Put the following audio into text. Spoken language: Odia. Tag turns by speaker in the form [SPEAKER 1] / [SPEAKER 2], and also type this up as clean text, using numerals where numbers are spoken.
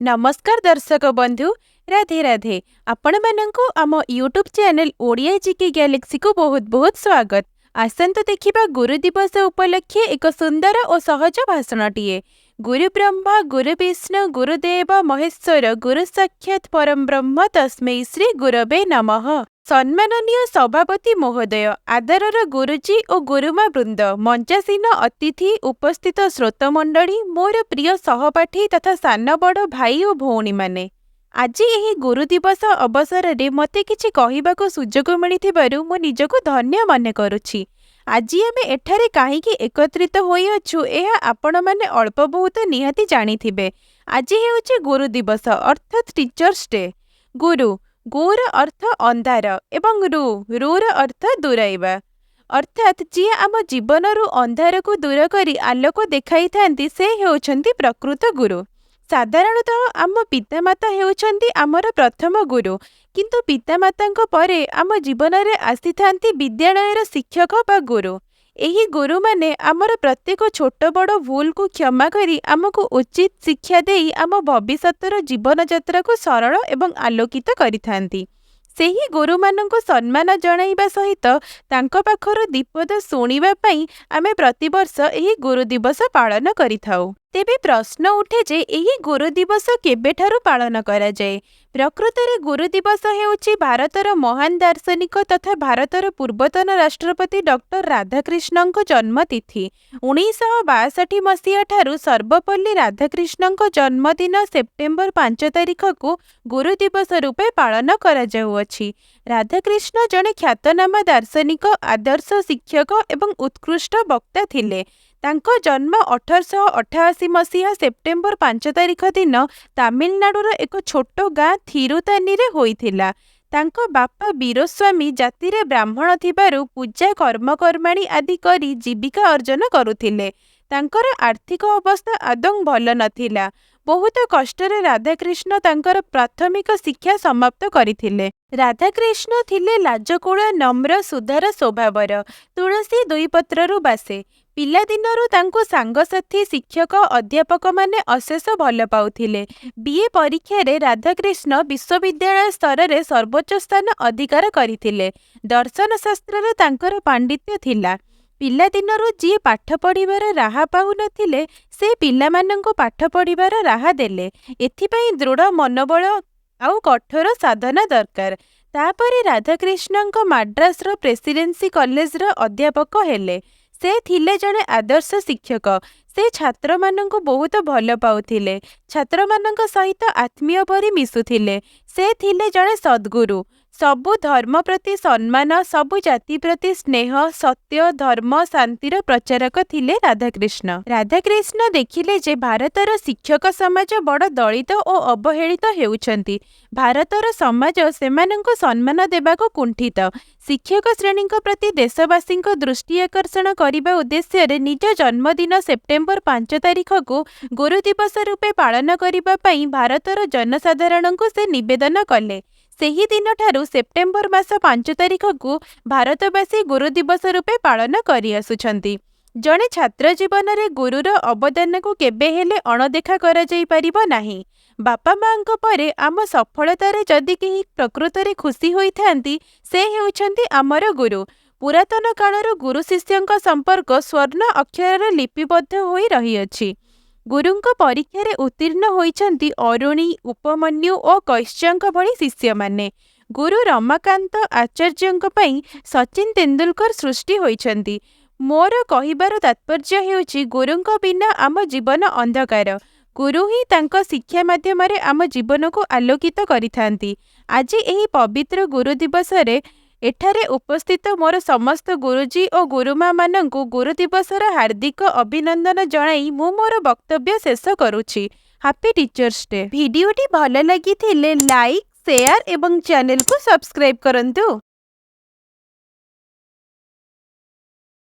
[SPEAKER 1] ନମସ୍କାର ଦର୍ଶକ ବନ୍ଧୁ, ରାଧେ ରାଧେ। ଆପଣମାନଙ୍କୁ ଆମ ୟୁଟ୍ୟୁବ୍ ଚ୍ୟାନେଲ୍ ଓଡ଼ିଆ ଜିକେ ଗ୍ୟାଲେକ୍ସିକୁ ବହୁତ ବହୁତ ସ୍ୱାଗତ। ଆସନ୍ତୁ ଦେଖିବା ଗୁରୁ ଦିବସ ଉପଲକ୍ଷେ ଏକ ସୁନ୍ଦର ଓ ସହଜ ଭାଷଣଟିଏ। ଗୁରୁ ବ୍ରହ୍ମା, ଗୁରୁ ବିଷ୍ଣୁ, ଗୁରୁଦେବ ମହେଶ୍ୱର, ଗୁରୁ ସାକ୍ଷାତ ପରମ ବ୍ରହ୍ମ, ତସ୍ମୈ ଶ୍ରୀ ଗୁରବେ ନମଃ। ସମ୍ମାନନୀୟ ସଭାପତି ମହୋଦୟ, ଆଦରର ଗୁରୁଜୀ ଓ ଗୁରୁମା ବୃନ୍ଦ, ମଞ୍ଚାସୀନ ଅତିଥି, ଉପସ୍ଥିତ ଶ୍ରୋତମଣ୍ଡଳୀ, ମୋର ପ୍ରିୟ ସହପାଠୀ ତଥା ସାନ ବଡ଼ ଭାଇ ଓ ଭଉଣୀମାନେ, ଆଜି ଏହି ଗୁରୁ ଦିବସ ଅବସରରେ ମୋତେ କିଛି କହିବାକୁ ସୁଯୋଗ ମିଳିଥିବାରୁ ମୁଁ ନିଜକୁ ଧନ୍ୟ ମନେ କରୁଛି। ଆଜି ଆମେ ଏଠାରେ କାହିଁକି ଏକତ୍ରିତ ହୋଇଅଛୁ, ଏହା ଆପଣମାନେ ଅଳ୍ପ ବହୁତ ନିହାତି ଜାଣିଥିବେ। ଆଜି ହେଉଛି ଗୁରୁ ଦିବସ, ଅର୍ଥାତ୍ ଟିଚର୍ସ ଡେ। ଗୁରୁ, ଗୁର ଅର୍ଥ ଅନ୍ଧାର ଏବଂ ରୁ, ରୁର ଅର୍ଥ ଦୂରାଇବା। ଅର୍ଥାତ୍ ଯିଏ ଆମ ଜୀବନରୁ ଅନ୍ଧାରକୁ ଦୂର କରି ଆଲୋକ ଦେଖାଇଥାନ୍ତି, ସେ ହେଉଛନ୍ତି ପ୍ରକୃତ ଗୁରୁ। ସାଧାରଣତଃ ଆମ ପିତାମାତା ହେଉଛନ୍ତି ଆମର ପ୍ରଥମ ଗୁରୁ, କିନ୍ତୁ ପିତାମାତାଙ୍କ ପରେ ଆମ ଜୀବନରେ ଆସିଥାନ୍ତି ବିଦ୍ୟାଳୟର ଶିକ୍ଷକ ବା ଗୁରୁ। ଏହି ଗୁରୁମାନେ ଆମର ପ୍ରତ୍ୟେକ ଛୋଟ ବଡ଼ ଭୁଲକୁ କ୍ଷମା କରି ଆମକୁ ଉଚିତ ଶିକ୍ଷା ଦେଇ ଆମ ଭବିଷ୍ୟତର ଜୀବନଯାତ୍ରାକୁ ସରଳ ଏବଂ ଆଲୋକିତ କରିଥାନ୍ତି। ସେହି ଗୁରୁମାନଙ୍କୁ ସମ୍ମାନ ଜଣାଇବା ସହିତ ତାଙ୍କ ପାଖରୁ ଦିପଦ ଶୁଣିବା ପାଇଁ ଆମେ ପ୍ରତିବର୍ଷ ଏହି ଗୁରୁ ଦିବସ ପାଳନ କରିଥାଉ। ତେବେ ପ୍ରଶ୍ନ ଉଠେ ଯେ ଏହି ଗୁରୁ ଦିବସ କେବେଠାରୁ ପାଳନ କରାଯାଏ? ପ୍ରକୃତରେ ଗୁରୁ ଦିବସ ହେଉଛି ଭାରତର ମହାନ ଦାର୍ଶନିକ ତଥା ଭାରତର ପୂର୍ବତନ ରାଷ୍ଟ୍ରପତି ଡକ୍ଟର ରାଧାକ୍ରିଷ୍ଣଙ୍କ ଜନ୍ମତିଥି। 1962 ମସିହା ଠାରୁ ସର୍ବପଲ୍ଲୀ ରାଧାକ୍ରିଷ୍ଣଙ୍କ ଜନ୍ମଦିନ ସେପ୍ଟେମ୍ବର 5 ତାରିଖକୁ ଗୁରୁ ଦିବସ ରୂପେ ପାଳନ କରାଯାଉଅଛି। ରାଧାକ୍ରିଷ୍ଣ ଜଣେ ଖ୍ୟାତନାମା ଦାର୍ଶନିକ, ଆଦର୍ଶ ଶିକ୍ଷକ ଏବଂ ଉତ୍କୃଷ୍ଟ ବକ୍ତା ଥିଲେ। ତାଙ୍କ ଜନ୍ମ 1888 ମସିହା ସେପ୍ଟେମ୍ବର 5 ତାରିଖ ଦିନ ତାମିଲନାଡୁର ଏକ ଛୋଟ ଗାଁ ଥିରୁତାନିରେ ହୋଇଥିଲା। ତାଙ୍କ ବାପା ବୀରସ୍ୱାମୀ ଜାତିରେ ବ୍ରାହ୍ମଣ ଥିବାରୁ ପୂଜା, କର୍ମକର୍ମାଣୀ ଆଦି କରି ଜୀବିକା ଅର୍ଜନ କରୁଥିଲେ। ତାଙ୍କର ଆର୍ଥିକ ଅବସ୍ଥା ଆଦୌ ଭଲ ନଥିଲା। ବହୁତ କଷ୍ଟରେ ରାଧାକ୍ରିଷ୍ଣ ତାଙ୍କର ପ୍ରାଥମିକ ଶିକ୍ଷା ସମାପ୍ତ କରିଥିଲେ। ରାଧାକ୍ରିଷ୍ଣ ଥିଲେ ଲାଜକୁଳ, ନମ୍ର, ସୁଧାର ସ୍ୱଭାବର। ତୁଳସୀ ଦୁଇ ପତ୍ରରୁ ବାସେ। ପିଲାଦିନରୁ ତାଙ୍କୁ ସାଙ୍ଗସାଥୀ, ଶିକ୍ଷକ, ଅଧ୍ୟାପକମାନେ ଅଶେଷ ଭଲ ପାଉଥିଲେ। ବିଏ ପରୀକ୍ଷାରେ ରାଧାକ୍ରିଷ୍ଣ ବିଶ୍ୱବିଦ୍ୟାଳୟ ସ୍ତରରେ ସର୍ବୋଚ୍ଚ ସ୍ଥାନ ଅଧିକାର କରିଥିଲେ। ଦର୍ଶନ ଶାସ୍ତ୍ରରେ ତାଙ୍କର ପାଣ୍ଡିତ୍ୟ ଥିଲା। ପିଲାଦିନରୁ ଯିଏ ପାଠ ପଢ଼ିବାର ରାହା ପାଉନଥିଲେ, ସେ ପିଲାମାନଙ୍କୁ ପାଠ ପଢ଼ିବାର ରାହା ଦେଲେ। ଏଥିପାଇଁ ଦୃଢ଼ ମନୋବଳ ଆଉ କଠୋର ସାଧନା ଦରକାର। ତାପରେ ରାଧାକ୍ରିଷ୍ଣଙ୍କ ମାଡ୍ରାସର ପ୍ରେସିଡେନ୍ସି କଲେଜର ଅଧ୍ୟାପକ ହେଲେ। ସେ ଥିଲେ ଜଣେ ଆଦର୍ଶ ଶିକ୍ଷକ। ସେ ଛାତ୍ରମାନଙ୍କୁ ବହୁତ ଭଲ ପାଉଥିଲେ। ଛାତ୍ରମାନଙ୍କ ସହିତ ଆତ୍ମୀୟ ପରି ମିଶୁଥିଲେ। ସେ ଥିଲେ ଜଣେ ସଦ୍‌ଗୁରୁ। ସବୁ ଧର୍ମ ପ୍ରତି ସମ୍ମାନ, ସବୁ ଜାତି ପ୍ରତି ସ୍ନେହ, ସତ୍ୟ, ଧର୍ମ, ଶାନ୍ତିର ପ୍ରଚାରକ ଥିଲେ ରାଧାକ୍ରିଷ୍ଣ। ରାଧାକ୍ରିଷ୍ଣ ଦେଖିଲେ ଯେ ଭାରତର ଶିକ୍ଷକ ସମାଜ ବଡ଼ ଦଳିତ ଓ ଅବହେଳିତ ହେଉଛନ୍ତି। ଭାରତର ସମାଜ ସେମାନଙ୍କୁ ସମ୍ମାନ ଦେବାକୁ କୁଣ୍ଠିତ। ଶିକ୍ଷକ ଶ୍ରେଣୀଙ୍କ ପ୍ରତି ଦେଶବାସୀଙ୍କ ଦୃଷ୍ଟି ଆକର୍ଷଣ କରିବା ଉଦ୍ଦେଶ୍ୟରେ ନିଜ ଜନ୍ମଦିନ ସେପ୍ଟେମ୍ବର 5 ତାରିଖକୁ ଗୁରୁ ଦିବସ ରୂପେ ପାଳନ କରିବା ପାଇଁ ଭାରତର ଜନସାଧାରଣଙ୍କୁ ସେ ନିବେଦନ କଲେ। ସେହି ଦିନଠାରୁ ସେପ୍ଟେମ୍ବର ମାସ 5 ତାରିଖକୁ ଭାରତବାସୀ ଗୁରୁ ଦିବସ ରୂପେ ପାଳନ କରିଆସୁଛନ୍ତି। ଜଣେ ଛାତ୍ର ଜୀବନରେ ଗୁରୁର ଅବଦାନକୁ କେବେହେଲେ ଅଣଦେଖା କରାଯାଇପାରିବ ନାହିଁ। ବାପା ମାଆଙ୍କ ପରେ ଆମ ସଫଳତାରେ ଯଦି କେହି ପ୍ରକୃତରେ ଖୁସି ହୋଇଥାନ୍ତି, ସେ ହେଉଛନ୍ତି ଆମର ଗୁରୁ। ପୁରାତନ କାଳରୁ ଗୁରୁ ଶିଷ୍ୟଙ୍କ ସମ୍ପର୍କ ସ୍ୱର୍ଣ୍ଣ ଅକ୍ଷରରେ ଲିପିବଦ୍ଧ ହୋଇ ରହିଅଛି। ଗୁରୁଙ୍କ ପରୀକ୍ଷାରେ ଉତ୍ତୀର୍ଣ୍ଣ ହୋଇଛନ୍ତି ଅରୁଣୀ, ଉପମନ୍ୟୁ ଓ କୈଶ୍ୟଙ୍କ ଭଳି ଶିଷ୍ୟମାନେ। ଗୁରୁ ରମାକାନ୍ତ ଆଚାର୍ଯ୍ୟଙ୍କ ପାଇଁ ସଚିନ ତେନ୍ଦୁଲକର ସୃଷ୍ଟି ହୋଇଛନ୍ତି। ମୋର କହିବାର ତାତ୍ପର୍ଯ୍ୟ ହେଉଛି, ଗୁରୁଙ୍କ ବିନା ଆମ ଜୀବନ ଅନ୍ଧକାର। ଗୁରୁ ହିଁ ତାଙ୍କ ଶିକ୍ଷା ମାଧ୍ୟମରେ ଆମ ଜୀବନକୁ ଆଲୋକିତ କରିଥାନ୍ତି। ଆଜି ଏହି ପବିତ୍ର ଗୁରୁ ଦିବସରେ ଏଠାରେ ଉପସ୍ଥିତ ମୋର ସମସ୍ତ ଗୁରୁଜୀ ଓ ଗୁରୁମାମାନଙ୍କୁ ଗୁରୁ ଦିବସର ହାର୍ଦ୍ଦିକ ଅଭିନନ୍ଦନ ଜଣାଇ ମୁଁ ମୋର ବକ୍ତବ୍ୟ ଶେଷ କରୁଛି। Happy Teachers Day। ଭିଡ଼ିଓଟି ଭଲ ଲାଗିଥିଲେ ଲାଇକ୍, ସେୟାର ଏବଂ ଚ୍ୟାନେଲକୁ ସବସ୍କ୍ରାଇବ୍ କରନ୍ତୁ।